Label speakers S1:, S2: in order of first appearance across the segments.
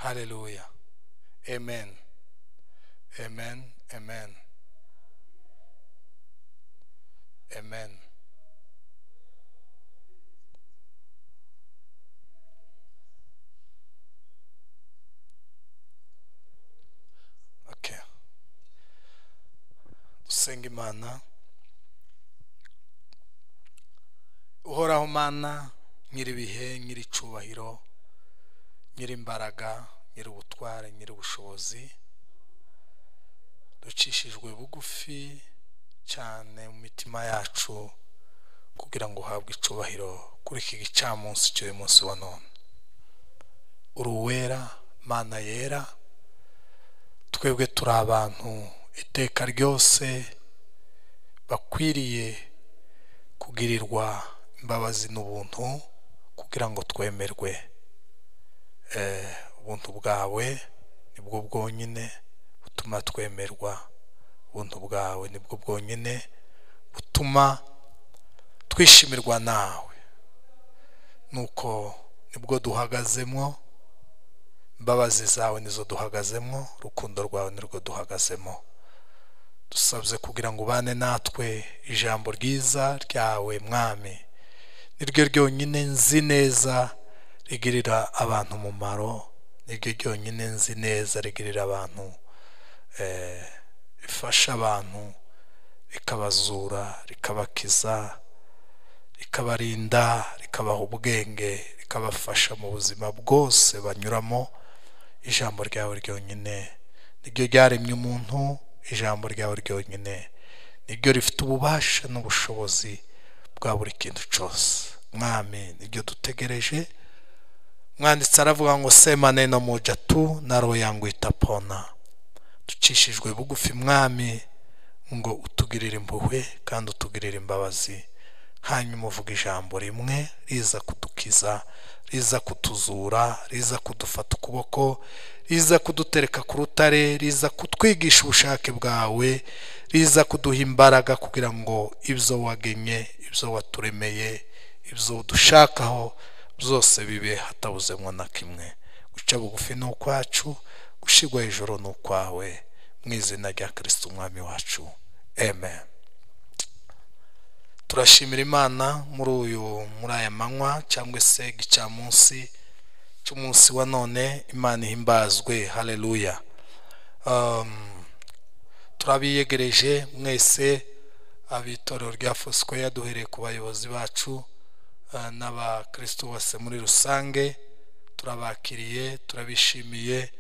S1: Haleluya. Amen. Amen. Amen. Amen. Okay. Dusenga Imana. Uhoraho Mana, nyiribihe, nyiricubahiro, nyirimbaraga, nyirubutware, nyirubushobozi, ducishijwe bugufi cyane mu mitima yacu kugira ngo uhabwe icubahiro kuri iki gicamunsi cy'uyu munsi wa none. Uri uwera, Mana yera, twebwe turi abantu iteka ryose bakwiriye kugirirwa imbabazi n'ubuntu kugira ngo twemerwe. Ubuntu bwawe nibwo bwonyine butuma twemerwa, ubuntu bwawe nibwo bwonyine butuma twishimirwa nawe. Nuko nibwo duhagazemo, imbabazi zawe nizo duhagazemo, urukundo rwawe nirwo duhagazemo. Dusabye kugira ngo ubane natwe, ijambo ryiza ryawe Mwami niryo ryonyine nzi neza rigirira abantu umumaro, niryo ryonyine nzi neza rigirira abantu, rifasha abantu, rikabazura, rikabakiza, rikabarinda, rikabaha ubwenge, rikabafasha mu buzima bwose banyuramo. Ijambo ryawe ryonyine niryo ryaremye umuntu, ijambo ryawe ryonyine niryo rifite ububasha n'ubushobozi bwa buri kintu cyose. Mwami, niryo dutegereje. Mwanditsi aravuga ngo sema neno moja tu na roho yangu itapona. Ducishijwe bugufi Mwami ngo utugirire impuhwe kandi utugirire imbabazi, hanyuma uvuga ijambo rimwe riza kudukiza, riza kutuzura, riza kudufata ukuboko, riza kudutereka ku rutare, riza kutwigisha ubushake bwawe, riza kuduha imbaraga kugira ngo ibyo wagenye, ibyo waturemeye, ibyo udushakaho byose bibe hatabuzemo na kimwe. Guca bugufi ni ukwacu, gushigwa hejuru ni ukwawe, mu izina rya Kristo Umwami wacu. Amen. Turashimira Imana muri aya manywa cyangwa se gicamunsi cy'umunsi wa none. Imana ihimbazwe. Haleluya. Turabiyegereje mwese abitorero rya Foursquare, duhereye ku bayobozi bacu n'abakristo bose muri rusange. Turabakiriye, turabishimiye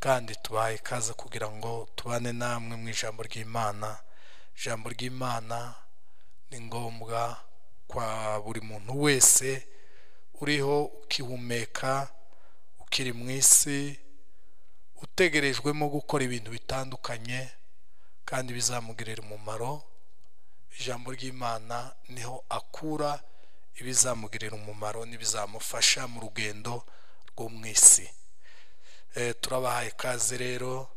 S1: kandi tubahaye ikaze kugira ngo tubane namwe mu ijambo ry'Imana. Ijambo ry'Imana ni ngombwa kwa buri muntu wese uriho ukihumeka, ukiri mu isi, utegerejwemo gukora ibintu bitandukanye kandi bizamugirira umumaro. Ijambo ry'Imana niho akura ibizamugirira umumaro n'ibizamufasha mu rugendo rwo mu isi. Turabahaye ikaze rero.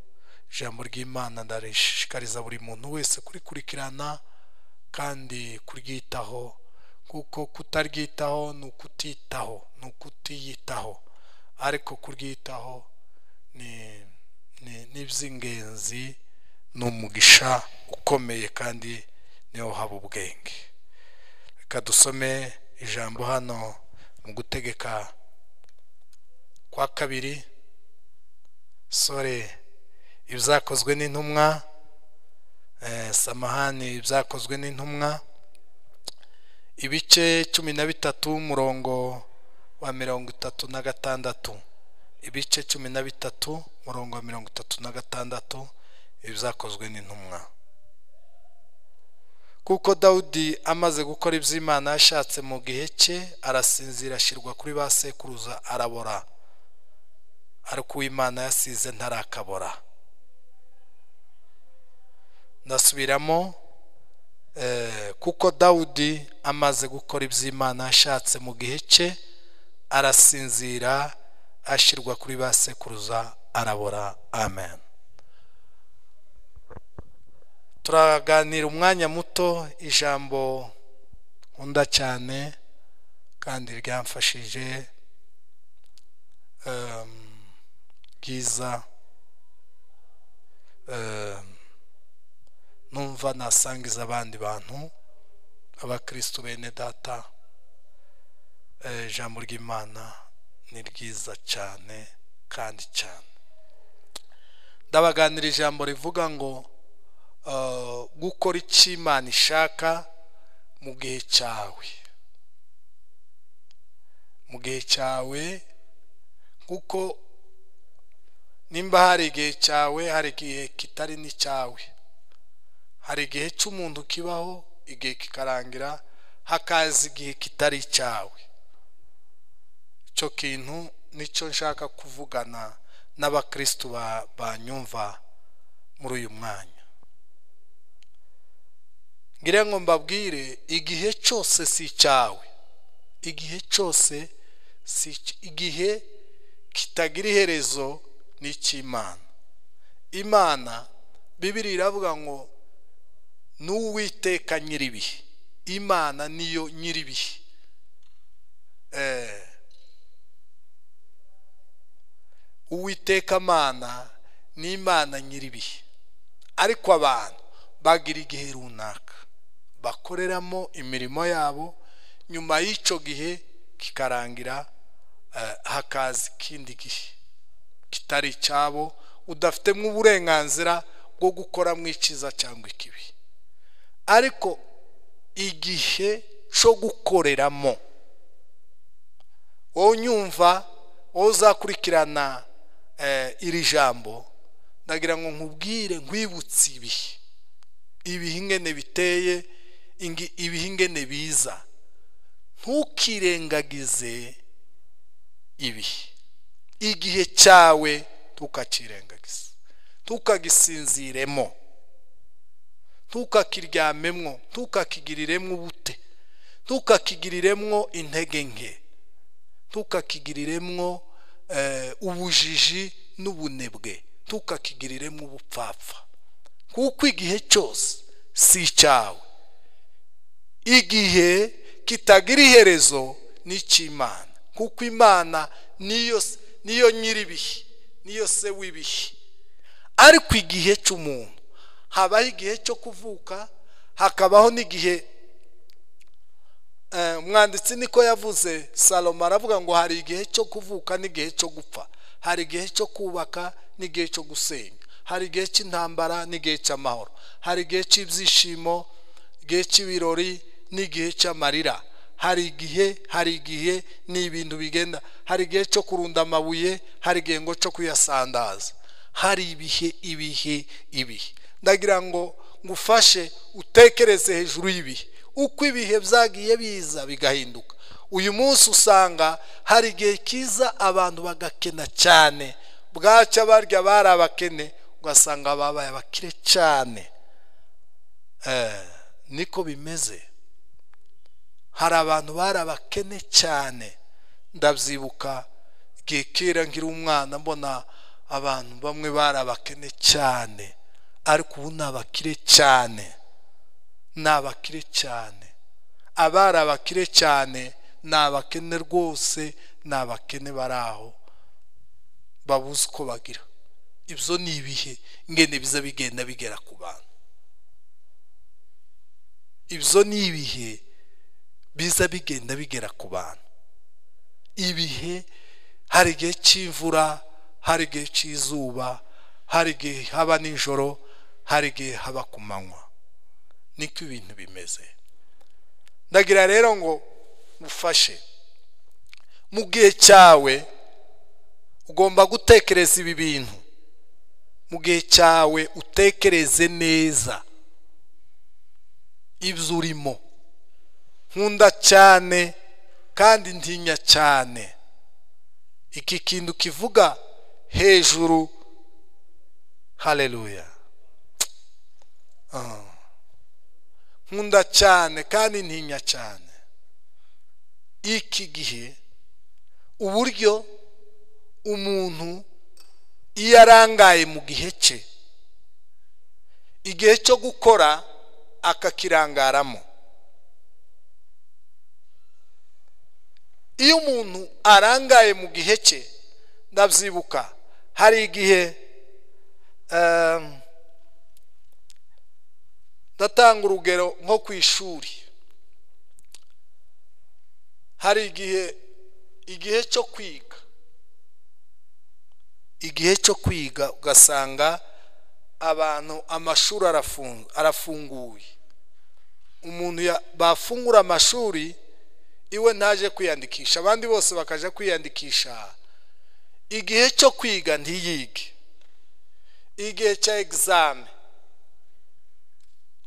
S1: Ijambo ry'Imana ndarishishikariza buri muntu wese kurikurikirana kandi kuryitaho, kuko kutaryitaho ni ukutitaho, ni ukutiyitaho, ariko kuryitaho ni iby'ingenzi, ni umugisha ukomeye kandi niho haba ubwenge. Reka dusome ijambo hano mu gutegeka kwa kabiri, sore ibyakozwe n'intumwa, samahani, ibyakozwe n'intumwa ibice 13 umurongo wa 36. Ibice 13 umurongo wa 36, ibyakozwe n'intumwa. Kuko Dawudi amaze gukora iby'Imana yashatse mu gihe cye, arasinzira, ashyirwa kuri ba sekuruza, arabora, ariko uw'Imana yasize ntarakabora. Ndasubiramo, kuko Dawudi amaze gukora iby'Imana yashatse mu gihe cye, arasinzira, ashyirwa kuri ba sekuruza, arabora. Amen. Turaganira umwanya muto ijambo nkunda cyane kandi ryamfashije, ryiza numva nasangiza abandi bantu, abakristo bene data. Ijambo ry'Imana ni ryiza cyane kandi cyane. Ndabaganira ijambo rivuga ngo gukora icyo Imana ishaka mu gihe cyawe. Mu gihe cyawe, kuko nimba hari igihe cyawe, hari igihe kitari n'icyawe. Hari igihe cy'umuntu kibaho, igihe kikarangira, hakaza igihe kitari icyawe. Icyo kintu nicyo nshaka kuvugana n'abakristo banyumva muri uyu mwanya. Ngira ngo mbabwire, igihe cyose si icyawe. Igihe cyose si igihe kitagira iherezo ni icy'Imana. Imana, Bibiliya iravuga ngo n'Uwiteka nyiribihe. Imana niyo nyiribihe. Uwiteka Mana ni Imana nyiribihe. Ariko abantu bagira igihe runaka bakoreramo imirimo yabo, nyuma y'icyo gihe kikarangira, hakaza ikindi gihe kitari icyabo, udafitemo uburenganzira bwo gukora mu icyiza cyangwa ikibi. Ariko igihe cyo gukoreramo, wowe unyumva, wowe uzakurikirana iri jambo, ndagira ngo nkubwire, nkwibutse ibihe, ibihe ingene biteye, ibihe ingene biza. Ntukirengagize ibihe. Igihe cyawe ntukakirengagize, ntukagisinziremo, ntukakiryamemwo, ntukakigiriremwo ubute, ntukakigiriremwo intege nke, ntukakigiriremwo ubujiji n'ubunebwe, ntukakigiriremwo ubupfapfa. Kuko igihe cyose si icyawe. Igihe kitagira iherezo ni icy'Imana, kuko Imana niyo nyiribihe, niyo se w'ibihe. Ariko igihe cy'umuntu, habaho igihe cyo kuvuka, hakabaho n'igihe. Umwanditsi niko yavuze, Salomo aravuga ngo hari igihe cyo kuvuka n'igihe cyo gupfa, hari igihe cyo kubaka n'igihe cyo gusenya, hari igihe cy'intambara n'igihe cy'amahoro, hari igihe cy'ibyishimo, igihe cy'ibirori n'igihe cy'amarira. Hari igihe, hari igihe ni ibintu bigenda, hari igihe cyo kurunda amabuye, hari igihe ngo cyo kuyasandaza. Hari ibihe, ibihe, ibihe. Ndagira ngo ngufashe utekereze hejuru y'ibihe, uko ibihe byagiye biza bigahinduka. Uyu munsi usanga hari igihe kiza abantu bagakena cyane, bwacya barya bari abakene, ugasanga babaye abakire cyane. Niko bimeze. Hari abantu bari abakene cyane. Ndabyibuka igihe kera nkiri umwana, mbona abantu bamwe bari abakene cyane, ariko ubu ni abakire cyane, ni abakire cyane. Abari abakire cyane ni abakene rwose, ni abakene bari aho babuze uko bagira. Ibyo ni ibihe ingene biza bigenda bigera ku bantu. Ibyo ni ibihe biza bigenda bigera ku bantu. Ibihe, hari igihe cy'imvura, hari igihe cy'izuba, hari igihe haba nijoro, hari igihe haba ku manywa. Niko ibintu bimeze. Ndagira rero ngo ufashe mu gihe cyawe, ugomba gutekereza ibi bintu. Mu gihe cyawe utekereze neza ibyo urimo. Nkunda cyane kandi ntinya cyane iki kintu kivuga hejuru. Haleluya. Nkunda cyane kandi ntinya cyane iki gihe, uburyo umuntu iyo arangaye mu gihe cye, igihe cyo gukora akakirangaramo. Iyo umuntu arangaye mu gihe cye, ndabyibuka Hari igihe ndatanga urugero nko ku ishuri, hari igihe cyo kwiga, igihe cyo kwiga ugasanga abantu amashuri arafunguye, umuntu bafungura amashuri iwe ntaje kwiyandikisha, abandi bose bakaja kwiyandikisha. Igihe cyo kwiga ntiyige, igihe cya examen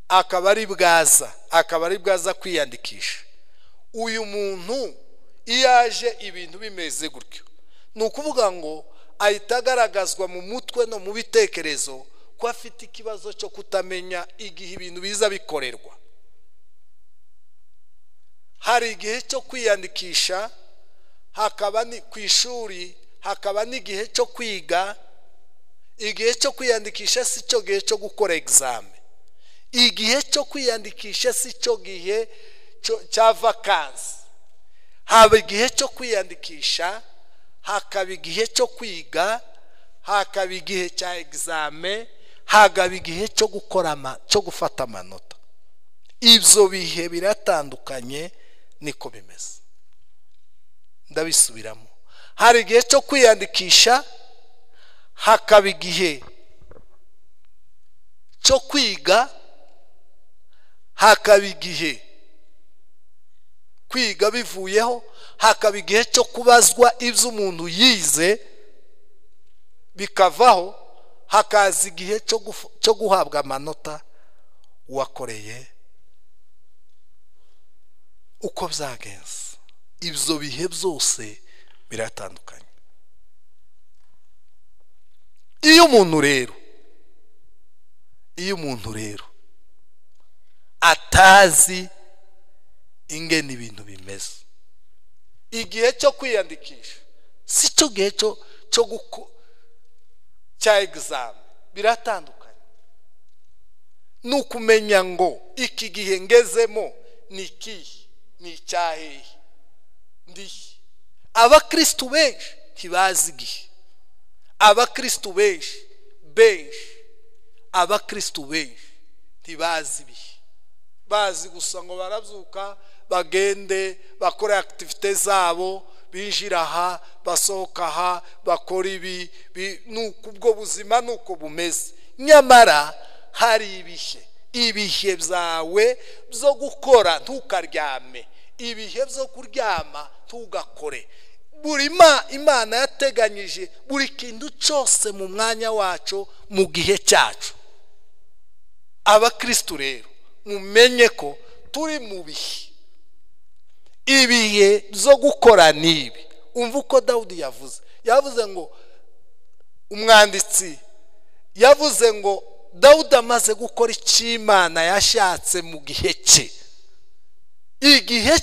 S1: akaba ari bwaza kwiyandikisha. Uyu muntu iyo aje ibintu bimeze gutyo, ni ukuvuga ngo ahita agaragazwa mu mutwe no mu bitekerezo ko afite ikibazo cyo kutamenya igihe ibintu biza bikorerwa. Hari igihe cyo kwiyandikisha, hakaba ni ku ishuri, hakaba n'igihe cyo kwiga. Igihe cyo kwiyandikisha si cyo gihe cyo gukora examen, igihe cyo kwiyandikisha si cyo gihe cya vacances. Haba igihe cyo kwiyandikisha, hakaba igihe cyo kwiga, hakaba igihe cya examen, hakaba igihe cyo gukora cyo gufata amanota. Ibyo bihe biratandukanye, niko bimeze. Ndabisubiramo, hari igihe cyo kwiyandikisha, hakaba igihe cyo kwiga, hakaba igihe kwiga bivuyeho, hakaba igihe cyo kubazwa ibyo umuntu yize bikavaho, hakaza igihe cyo guhabwa amanota wakoreye uko byagenze. Ibyo bihe byose biratandukanye. Iyo umuntu rero atazi ingene ibintu bimeze, igihe cyo kwiyandikisha si cyo gihe cyo cya exam, biratandukanye. Ni ukumenya ngo iki gihe ngezemo ni ikihe, ni icyahehe, ndihe. Abakristu benshi ntibazi igihe, abakristu benshi abakristu benshi ntibazi ibihe. Bazi gusa ngo barabyuka bagende bakore activite zabo, binjira aha basohoka aha, bakora ibi, nuko ubwo buzima nuko bumeze. Nyamara hari ibihe, ibihe byawe byo gukora ntukaryame, ibihe byo kuryama ntugakore. Buri Imana yateganyije buri kintu cyose mu mwanya wacu, mu gihe cyacu. Abakristu rero mumenye ko turi mu bihe, ibihe byo gukora nibi. Umva uko Dawudi yavuze ngo, umwanditsi yavuze ngo Dawudi amaze gukora icyo Imana yashatse mu gihe cye. Igihe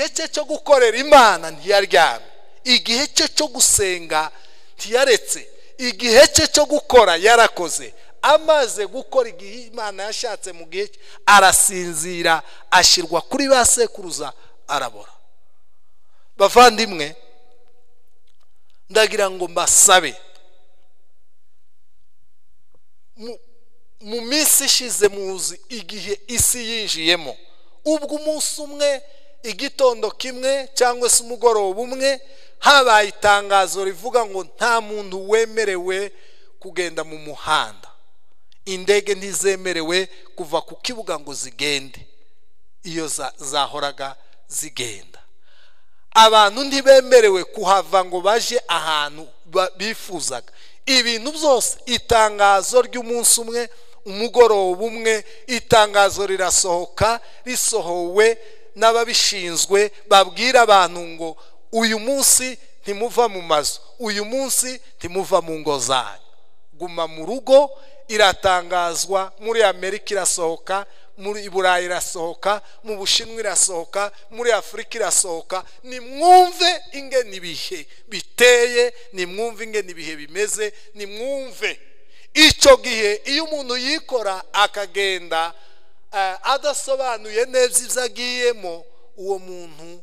S1: cye cyo gukorera Imana ntiyaryamye, igihe cye cyo gusenga ntiyaretse, igihe cye cyo gukora yarakoze. Amaze gukora igihe Imana yashatse mu gihe cye, arasinzira, ashyirwa kuri ba sekuruza, arabora. Bavandimwe, ndagira ngo mbasabe, mu minsi ishize muzi igihe isi yinjiyemo, ubwo umunsi umwe, igitondo kimwe cyangwa se umugoroba umwe, habaye itangazo rivuga ngo nta muntu wemerewe kugenda mu muhanda, indege ntizemerewe kuva ku kibuga ngo zigende iyo zahoraga zigenda, abantu ntibemerewe kuhava ngo baje ahantu bifuzaga. Ibintu byose, itangazo ry'umunsi umwe, umugoroba umwe, itangazo rirasohoka, risohowe n'ababishinzwe, babwira abantu ngo uyu munsi ntimuva mu mazu, uyu munsi ntimuva mu ngo zanyu, guma mu rugo. Iratangazwa muri Amerika, irasohoka muri Burayi, irasohoka mu Bushinwa, irasohoka muri Afurika, irasohoka. Nimwumve ingene ibihe biteye, nimwumve ingene ibihe bimeze, nimwumve. Icyo gihe iyo umuntu yikora akagenda adasobanuye neza ibyo agiyemo, uwo muntu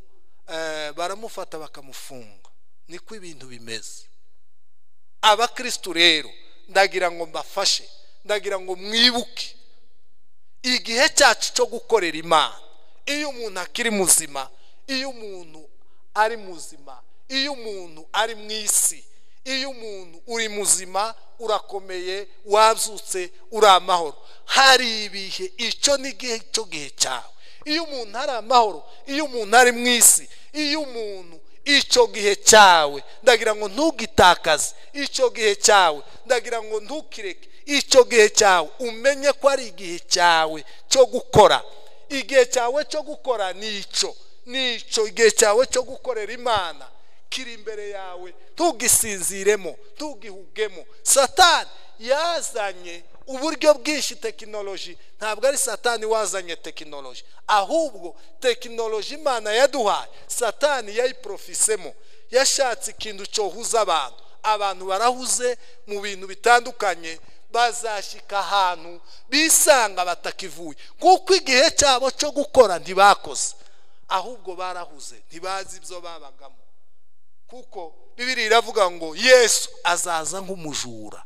S1: baramufata bakamufunga. Niko ibintu bimeze. Abakristo rero ndagira ngo mbafashe, ndagira ngo mwibuke igihe cyacu cyo gukorera Imana. Iyo umuntu akiri muzima, iyo umuntu ari muzima, iyo umuntu ari mu isi, iyo umuntu uri muzima, urakomeye, wabyutse, uri amahoro, hari ibihe, icyo ni igihe cyo gihe cyawe. Iyo umuntu ari amahoro, iyo umuntu ari mu isi, iyo umuntu icyo gihe cyawe, ndagira ngo ntugitakaze icyo gihe cyawe, ndagira ngo ntukireke icyo gihe cyawe, umenye ko ari igihe cyawe cyo gukora. Igihe cyawe cyo gukora nicyo, nicyo igihe cyawe cyo gukorera Imana kiri imbere yawe, ntugisinziremo, ntugihugemo. Satani yazanye uburyo bwinshi, tekinoloji. Ntabwo ari Satani wazanye tekinoloji, ahubwo tekinoloji Imana yaduhaye Satani yayiprofisemo. Yashatse ikintu cyohuza abantu, abantu barahuze mu bintu bitandukanye, bazashyika ahantu bisanga batakivuye, kuko igihe cyabo cyo gukora ntibakoze, ahubwo barahuze, ntibazi ibyo babagamo. Kuko Bibiliya iravuga ngo Yesu azaza nk'umujura.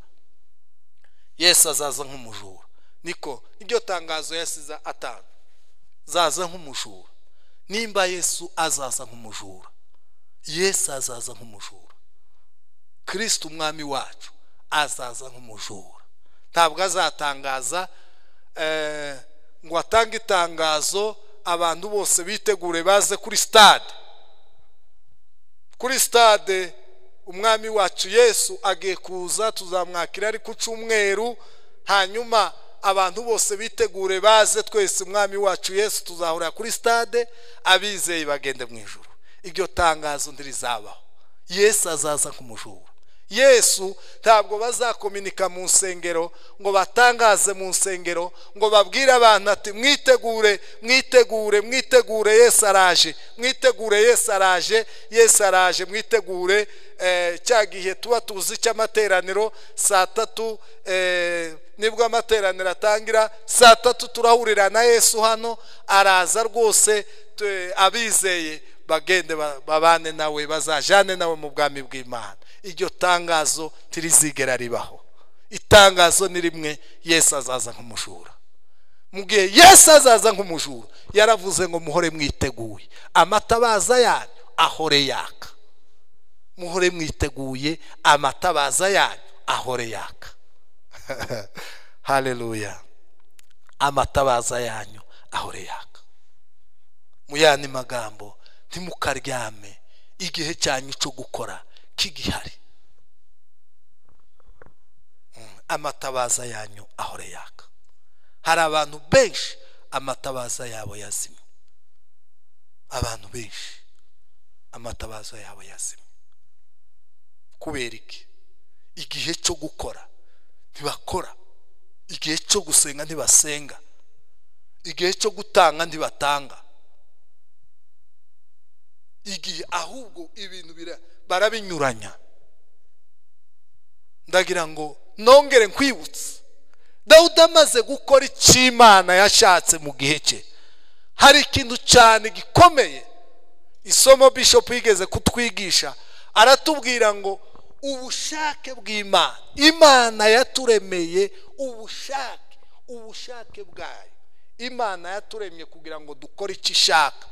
S1: Yesu azaza nk'umujura, niko iryo tangazo yasize atanga, zaza nk'umujura. Nimba Yesu azaza nk'umujura, Yesu azaza nk'umujura, Kristo umwami wacu azaza nk'umujura. Ntabwo azatangaza ngo atange itangazo abantu bose bitegure baze kuri stade. Kuri stade umwami wacu Yesu agiye kuza, tuzamwakira ari ku cyumweru, hanyuma abantu bose bitegure baze twese, umwami wacu Yesu tuzahurira kuri stade, abizeye bagende mu ijuru. Iryo tangazo ndirizabaho. Yesu azaza nk'umujura. Yesu ntabwo bazakominika mu nsengero ngo batangaze mu nsengero ngo babwire abantu ati mwitegure, mwitegure, mwitegure, Yesu araje, mwitegure, Yesu araje, Yesu araje, mwitegure. Cya gihe tuba tuzi cy'amateraniro saa tatu, nibwo amateraniro atangira saa tatu, turahurira na Yesu hano, araza rwose, abizeye bagende babane nawe, bazajane nawe mu bwami bw'Imana. Iryo tangazo tirizigera ribaho. Itangazo ni rimwe, Yesu azaza nk'umujura. Mu gihe Yesu azaza nk'umujura, yaravuze ngo muhore mwiteguye, amatabaza yanyu ahore yaka. Muhore mwiteguye, amatabaza yanyu ahore yaka. Haleluya. Amatabaza yanyu ahore yaka. Mu yandi magambo, ntimukaryame, igihe cyanyu cyo gukora kigihari. Amatabaza yanyu ahore yaka. Hari abantu benshi amatabaza yabo yazimye. Abantu benshi amatabaza yabo yazimye. Kubera iki? Igihe cyo gukora ntibakora, igihe cyo gusenga ntibasenga, igihe cyo gutanga ntibatanga, igihe ahubwo ibintu barabinyuranya. Ndagira ngo nongere nkwibutse, Dawudi amaze gukora icyo Imana yashatse mu gihe cye, hari ikintu cyane gikomeye isomo Bishop yigeze kutwigisha, aratubwira ngo ubushake bw'Imana, Imana yaturemeye ubushake, ubushake bwayo. Imana yaturemye kugira ngo dukore icyo ishaka.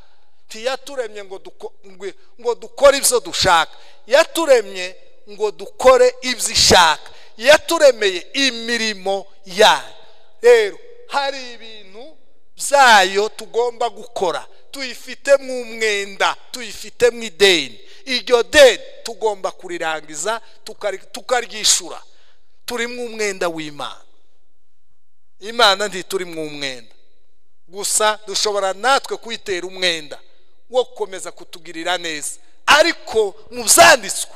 S1: Ntiyaturemye ngo dukore ibyo dushaka, yaturemye ngo dukore ibyo ishaka, yaturemeye imirimo yayo. Rero hari ibintu byayo tugomba gukora, tuyifitemo umwenda, tuyifitemo ideni. Iryo deni tugomba kurirangiza, tukaryishura. Turimo umwenda w'Imana. Imana ntiturimo umwenda gusa, dushobora natwe kwitera umwenda wo gukomeza kutugirira neza, ariko mu byanditswe,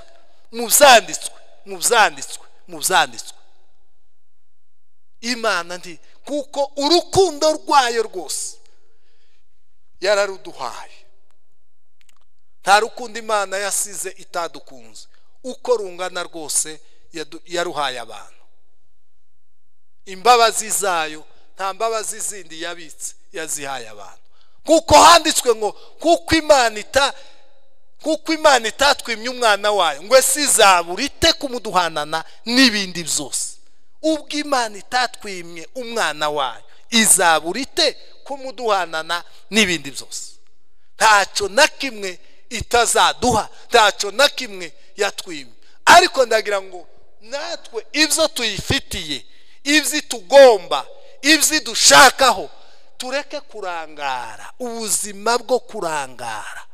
S1: mu byanditswe, mu byanditswe, mu byanditswe Imana nti, kuko urukundo rwayo rwose yararuduhaye. Nta rukundo Imana yasize itadukunze, uko rungana rwose yaruhaye abantu. Imbabazi zayo nta mbabazi zindi yabitse, yazihaye abantu. Kuko handitswe ngo kuko Imana Kuko Imana itatwimye umwana wayo ngo sizabura ite kumuduhanana n'ibindi byose. Ubwo Imana itatwimye umwana wayo izabura ite kumuduhanana n'ibindi byose. Ntacyo na kimwe itazaduha, ntacyo na kimwe yatwimye. Ariko ndagira ngo natwe ibyo tuyifitiye, ibyo tugomba, ibyo dushakaho, tureke kurangara. Ubuzima bwo kurangara,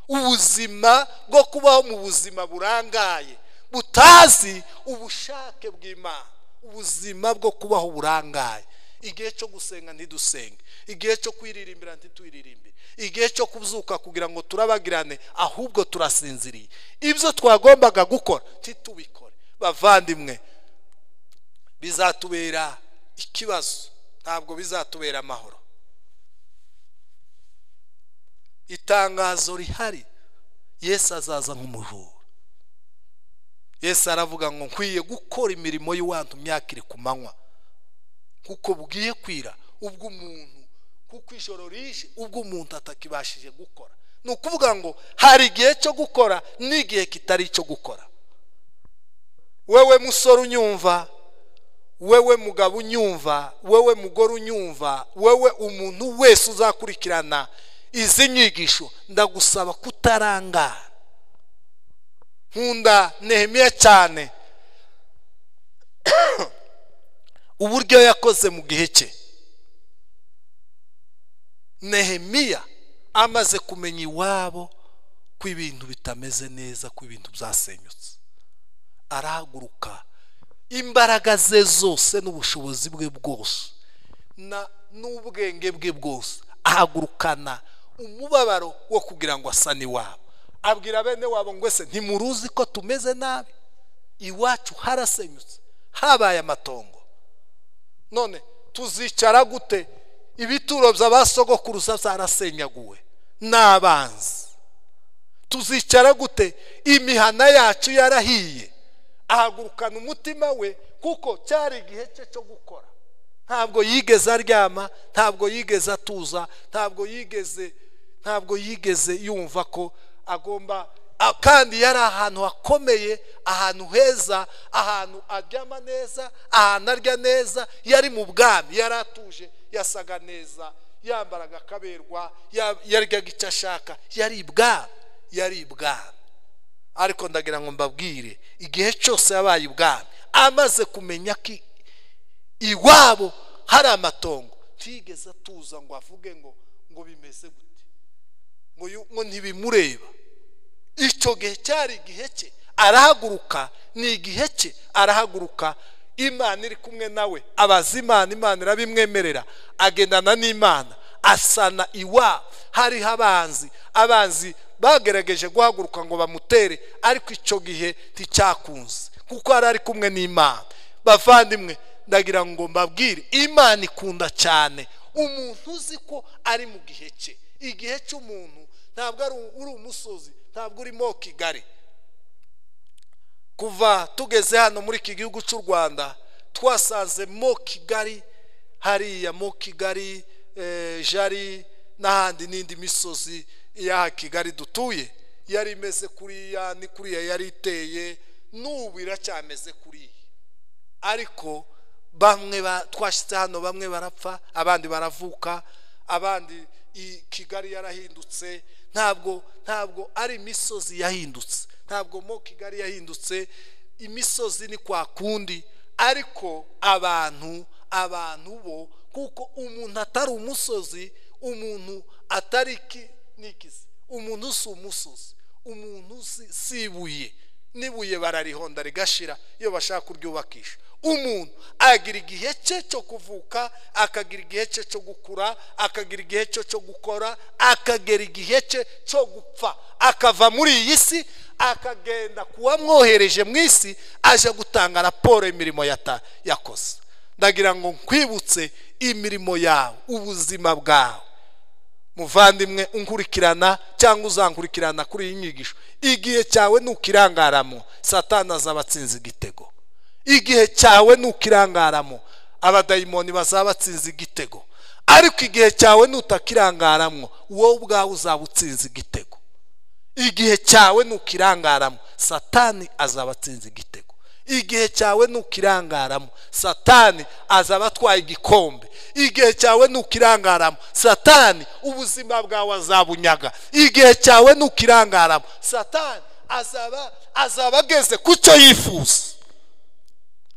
S1: ubuzima bwo kubaho mu buzima burangaye, butazi ubushake bw'Imana, ubuzima bwo kubaho burangaye. Igihe cyo gusenga ntidusenge, igihe cyo kwiririmbira ntitwiririmbire, igihe cyo kubyuka kugira ngo turabagirane ahubwo turasinziriye. Ibyo twagombaga gukora ntitubikore. Bavandimwe, bizatubera ikibazo, ntabwo bizatubera amahoro. Itangazo rihari, Yesu azaza nk'umujura. Yesu aravuga ngo nkwiye gukora imirimo y'uwantu myakire ku manywa, kuko bugiye kwira ubwo umuntu, kuko ijoro rije ubwo umuntu atakibashije gukora. Ni ukuvuga ngo hari igihe cyo gukora n'igihe kitari cyo gukora. Wewe musore unyumva, wewe mugabo unyumva, wewe mugore unyumva, wewe umuntu wese uzakurikirana izi nyigisho, ndagusaba kutarangara. Nkunda Nehemiya cyane uburyo yakoze mu gihe cye. Nehemiya amaze kumenya iwabo ko ibintu bitameze neza, ko ibintu byasenyutse, arahaguruka imbaraga ze zose n'ubushobozi bwe bwose n'ubwenge bwe bwose, ahagurukana umubabaro wo kugira ngo asane iwabo. Abwira bene wabo ngo ese ntimuruzi ko tumeze nabi, iwacu harasenyutse, habaye amatongo, none tuzicara gute? Ibituro by'abasogokuruza byarasenyaguwe n'abanzi, tuzicara gute? Imihana yacu yarahiye. Ahagurukana umutima we, kuko cyari igihe cye cyo gukora. Ntabwo yigeze aryama, ntabwo yigeze atuza, ntabwo yigeze yumva ko agomba. Kandi yari ahantu hakomeye, ahantu heza, ahantu aryama neza, ahantu arya neza. Yari mu bwami, yari atuje, yasaga neza, yambaraga akaberwa, yaryaga icyo ashaka, yari ibwami, yari ibwami. Ariko ndagira ngo mbabwire, igihe cyose yabaye ibwami, amaze kumenya ko iwabo hari amatongo, ntigeze atuza ngo avuge ngo bimeze gute, ngo ntibimureba. Icyo gihe cyari igihe cye, arahaguruka. Ni igihe cye, arahaguruka. Imana iri kumwe nawe, abaza Imana, Imana irabimwemerera, agendana n'Imana, asana iwabo. Hariho abanzi bagerageje guhaguruka ngo bamutere, ariko icyo gihe nticyakunze, kuko yari ari kumwe n'Imana. Bavandimwe, ndagira ngo mbabwire, Imana ikunda cyane umuntu uzi ko ari mu gihe cye. Igihe cy'umuntu ntabwo ari uri umusozi, ntabwo urimo Kigali. Kuva tugeze hano muri iki gihugu cy'u Rwanda, twasanze mo Kigali, hariya mo Kigali, Jari n'ahandi n'indi misozi ya Kigali dutuye, yari imeze kuriya ni kuriya yari iteye, n'ubu iracyameze kuriya. Ariko bamwe twashyize hano, bamwe barapfa, abandi baravuka, abandi Kigali yarahindutse. Ntabwo ari imisozi yahindutse, ntabwo mo Kigali yahindutse, imisozi ni kwa kundi. Ariko abantu bo, kuko umuntu atari umusozi, umuntu atari nikizi, umuntu si umusozi, umuntu si ibuye, n'ibuye bararihonda rigashira iyo bashaka kuryubakisha. Umuntu agira igihe cye cyo kuvuka, akagira igihe cye cyo gukura, akagira igihe cye cyo gukora, akagera igihe cye cyo gupfa, akava muri iyi si akagenda kuwamwohereje mu isi, aje gutanga raporo y'imirimo yakoze. Ndagira ngo nkwibutse imirimo yawe, ubuzima bwawe. Muvandimwe unkurikirana cyangwa uzankurikirana kuri iyi nyigisho, igihe cyawe nukirangaramo, Satani azabatsinze igitego. Igihe cyawe nukirangaramo, abadayimoni bazabatsinze igitego. Ariko igihe cyawe nutakirangaramwo, wowe ubwawe uzaba utsinze igitego. Igihe cyawe nukirangaramo, Satani azaba atsinze igitego. Igihe cyawe nukirangaramo, Satani azaba atwaye igikombe. Igihe cyawe nukirangaramo, Satani ubuzima bwawe azabunyaga. Igihe cyawe nukirangaramo, Satani azaba ageze ku cyo yifuza.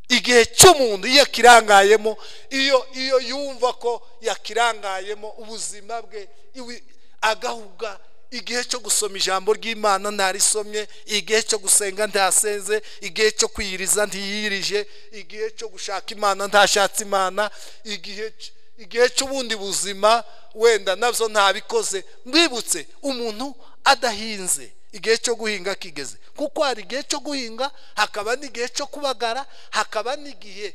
S1: Igihe cy'umuntu iyo akirangayemo, iyo yumva ko yakirangayemo ubuzima bwe agahuga. Igihe cyo gusoma ijambo ry'Imana ntarisomye, igihe cyo gusenga ntasenze, igihe cyo kwiyiriza ntiyirije, igihe cyo gushaka Imana ntashatse Imana, igihe cy'ubundi buzima wenda nabyo ntabikoze. Mbibutse, umuntu adahinze igihe cyo guhinga kigeze, kuko hari igihe cyo guhinga, hakaba n'igihe cyo kubagara, hakaba n'igihe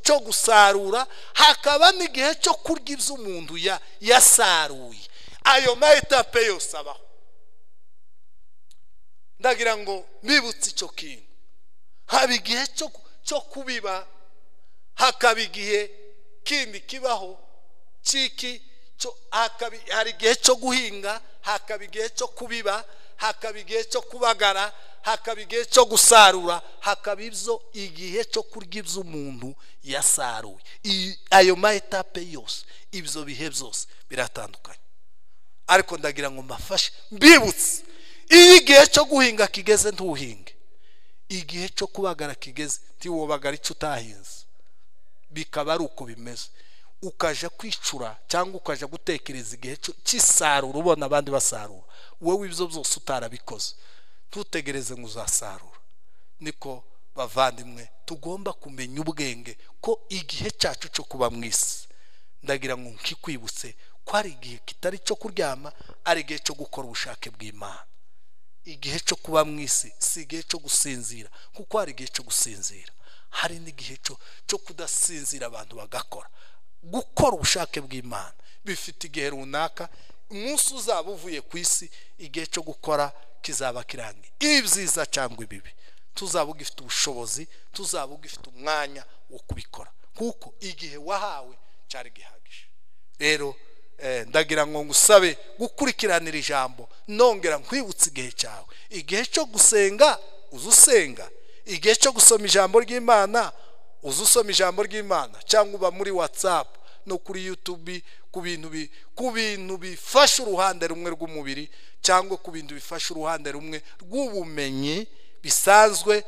S1: cyo gusarura, hakaba n'igihe cyo kurya ibyo umuntu yasaruye. Ayo maetape yose abaho. Ndagira ngo mbibutse icyo kintu. Haba igihe cyo kubiba, hakaba igihe kindi kibaho ciki, hari igihe cyo guhinga, hakaba igihe cyo kubiba, hakaba igihe cyo kubagara, hakaba igihe cyo gusarura, hakaba ibyo igihe cyo kurya ibyo umuntu yasaruye. Ayo maetape yose, ibyo bihe byose biratandukanye. Ariko ndagira ngo mbafashe mbibutse, iyo igihe cyo guhinga kigeze ntuhinge, igihe cyo kubagara kigeze ntiwobagara icyo utahinze. Bikaba ari uko bimeze. Ukaja kwicura cyangwa ukaja gutekereza igihe cy'isarura ubona abandi basarura, wowe ibyo byose utarabikoze, ntutegereze ngo uzasarura. Niko bavandimwe, tugomba kumenya ubwenge ko igihe cyacu cyo kuba mu isi, ndagira ngo nkikwibutse ko ari igihe kitari cyo kuryama, ari igihe cyo gukora ubushake bw'Imana. Igihe cyo kuba mu isi si igihe cyo gusinzira, kuko hari igihe cyo gusinzira, hari n'igihe cyo kudasinzira abantu bagakora. Gukora ubushake bw'Imana bifite igihe runaka. Umunsi uzaba uvuye ku isi, igihe cyo gukora kizaba kirangiye, ibyiza cyangwa ibibi, tuzaba ugifite ubushobozi, tuzaba ugifite umwanya wo kubikora, kuko igihe wahawe cyari gihagije. Rero ndagira ngo ngusabe gukurikiranira ijambo, nongera nkwibutse igihe cyawe. Igihe cyo gusenga uzusenga, igihe cyo gusoma ijambo ry'Imana uzusoma ijambo ry'Imana, cyangwa uba muri WhatsApp no kuri YouTube ku bintu bifasha uruhande rumwe rw'umubiri, cyangwa ku bintu bifasha uruhande rumwe rw'ubumenyi bisanzwe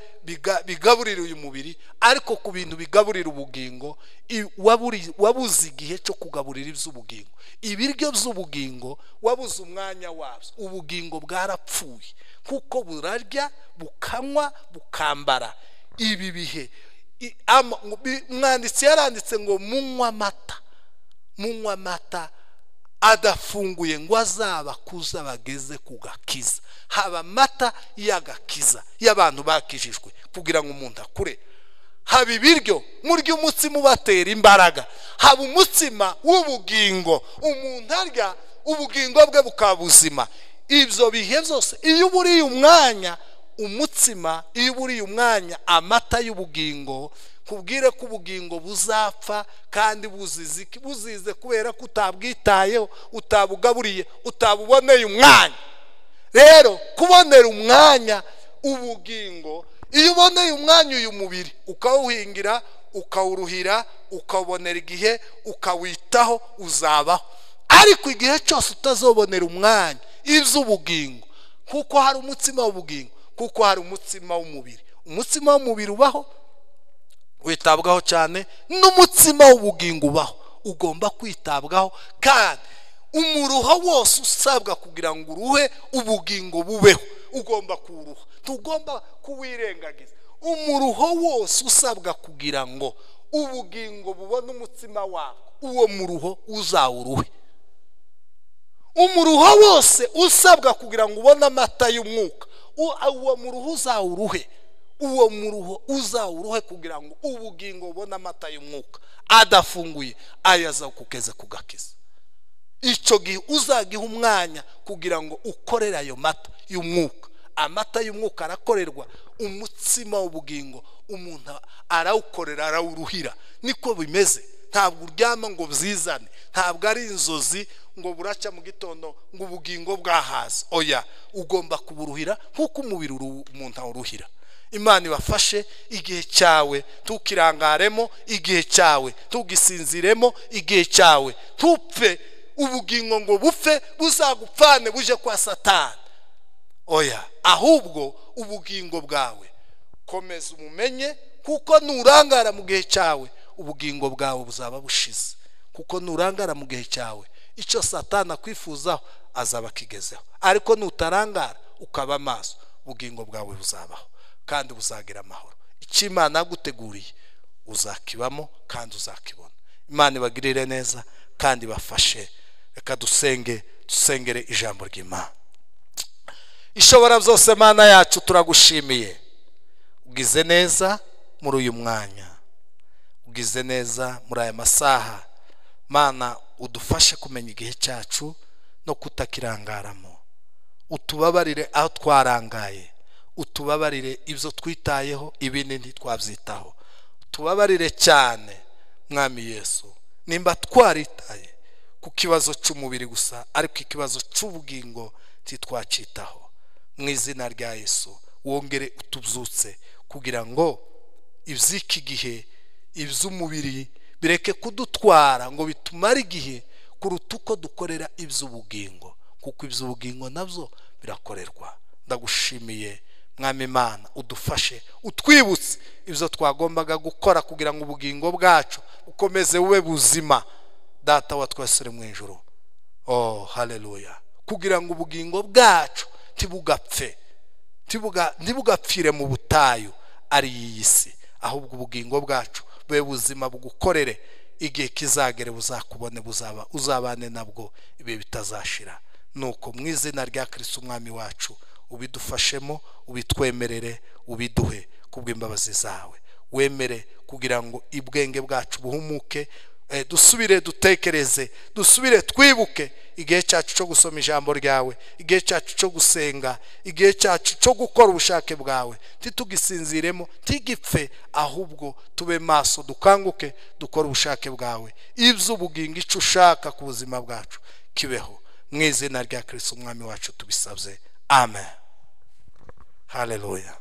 S1: bigaburira uyu mubiri, ariko ku bintu bigaburira ubugingo wabuze igihe cyo kugaburira iby'ubugingo. Ibiryo by'ubugingo wabuze umwanya wabyo, ubugingo bwarapfuye, kuko burarya bukanywa bukambara. Ibi bihe umwanditsi yaranditse ngo munywa amata, munywa amata adafunguye ngo azabakuza bageze ku gakiza. Haba amata y'agakiza y'abantu bakijijwe kugira ngo umuntu akure. Haba ibiryo murya umutsima ubatera imbaraga, haba umutsima w'ubugingo umuntu arya ubugingo bwe bukaba buzima. Ibyo bihe byose iyo uburiye umwanya umutsima, iyo uburiye umwanya amata y'ubugingo, kubwire ko ubugingo buzapfa kandi buzize kubera ko utabwitayeho, utabugaburiye, utabuboneye umwanya. Rero kubonera umwanya ubugingo, iyo uboneye umwanya uyu mubiri ukawuhingira, ukawuruhira, ukawubonera igihe, ukawitaho, uzabaho. Ariko igihe cyose utazobonera umwanya iby'ubugingo, kuko hari umutsima w'ubugingo, kuko hari umutsima w'umubiri. Umutsima w'umubiri ubaho witabwaho cyane, n'umutsima w'ubugingo ubaho ugomba kwitabwaho, kandi umuruho wose usabwa kugira ngo uruhe ubugingo bubeho ugomba kuruha, tugomba kuwirengagiza. Umuruho wose usabwa kugira ngo ubugingo bubone umutsima wabwo, uwo muruho uzawuruhe. Umuruho wose usabwa kugira ngo ubone amata y'umwuka, uwo muruho uzawuruhe. Uwo muruho uzawuruhe kugira ngo ubugingo bubone amata y'umwuka adafunguye, ayaza kugeza ku gakiza. Icyo gihe uzagiha umwanya kugira ngo ukorere ayo mata y'umwuka, Amata y'umwuka arakorerwa. Umutsima w'ubugingo umuntu arawukorera, arawuruhira. Niko bimeze. Ntabwo uryama ngo byizane, ntabwo ari inzozi ngo buracya mu gitondo ngo ubugingo bwahaza. Oya, ugomba kuburuhira nk'uko umubiri umuntu awuruhira. Imana ibafashe igihe cyawe tukirangaremo, igihe cyawe tugisinziremo, igihe cyawe tupfe ubugingo ngo bupfe buzagupfane buje kwa Satani. Oya, ahubwo ubugingo bwawe komeza umumenye, kuko nurangara mu gihe cyawe ubugingo bwawe buzaba bushize. Kuko nurangara mu gihe cyawe icyo Satani akwifuzaho azaba akigezeho, ariko nutarangara ukaba maso ubugingo bwawe buzabaho kandi buzagira amahoro. Icyo Imana yaguteguriye uzakibamo kandi uzakibona. Imana ibagirire neza kandi bafashe. Reka dusenge, dusengere ijambo ry'Imana. Ishobora byose Mana yacu, turagushimiye, ugize neza muri uyu mwanya, ugize neza muri aya masaha. Mana udufashe kumenya igihe cyacu no kutakirangaramo. Utubabarire aho twarangaye, utubabarire ibyo twitayeho ibindi ntitwabyitaho. Tubabarire cyane Mwami Yesu, nimba twaritaye ku kibazo cy'umubiri gusa ariko ikibazo cy'ubugingo ntitwacyitaho. Mu izina rya Yesu wongere utubyutse kugira ngo iby'iki gihe, iby'umubiri bireke kudutwara ngo bitumare igihe kuruta uko dukorera iby'ubugingo, kuko iby'ubugingo nabyo birakorerwa. Ndagushimiye Mwami Imana, udufashe, utwibutse ibyo twagombaga gukora kugira ngo ubugingo bwacu bukomeze bube buzima. Data wa twese uri mu ijuru, oh haleluya, kugira ngo ubugingo bwacu ntibugapfe, ntibugapfire mu butayu ari iyi si, ahubwo ubugingo bwacu bube buzima bugukorere igihe kizagere, buzakubone, buzaba uzabane nabwo ibi bitazashira. Nuko mu izina rya Kristo Umwami wacu ubidufashemo, ubitwemerere, ubiduhe kubw'imbabazi zawe. Wemere kugira ngo ibwenge bwacu buhumuke, dusubire dutekereze, dusubire twibuke igihe cyacu cyo gusoma ijambo ryawe, igihe cyacu cyo gusenga, igihe cyacu cyo gukora ubushake bwawe. Ntitugisinziremo, ntigipfe, ahubwo tube maso, dukanguke, dukore ubushake bwawe. Iby'ubugingo icyo ushaka ku buzima bwacu kibeho. Mu izina rya Kristo Umwami wacu tubisabye, amen. Haleluya.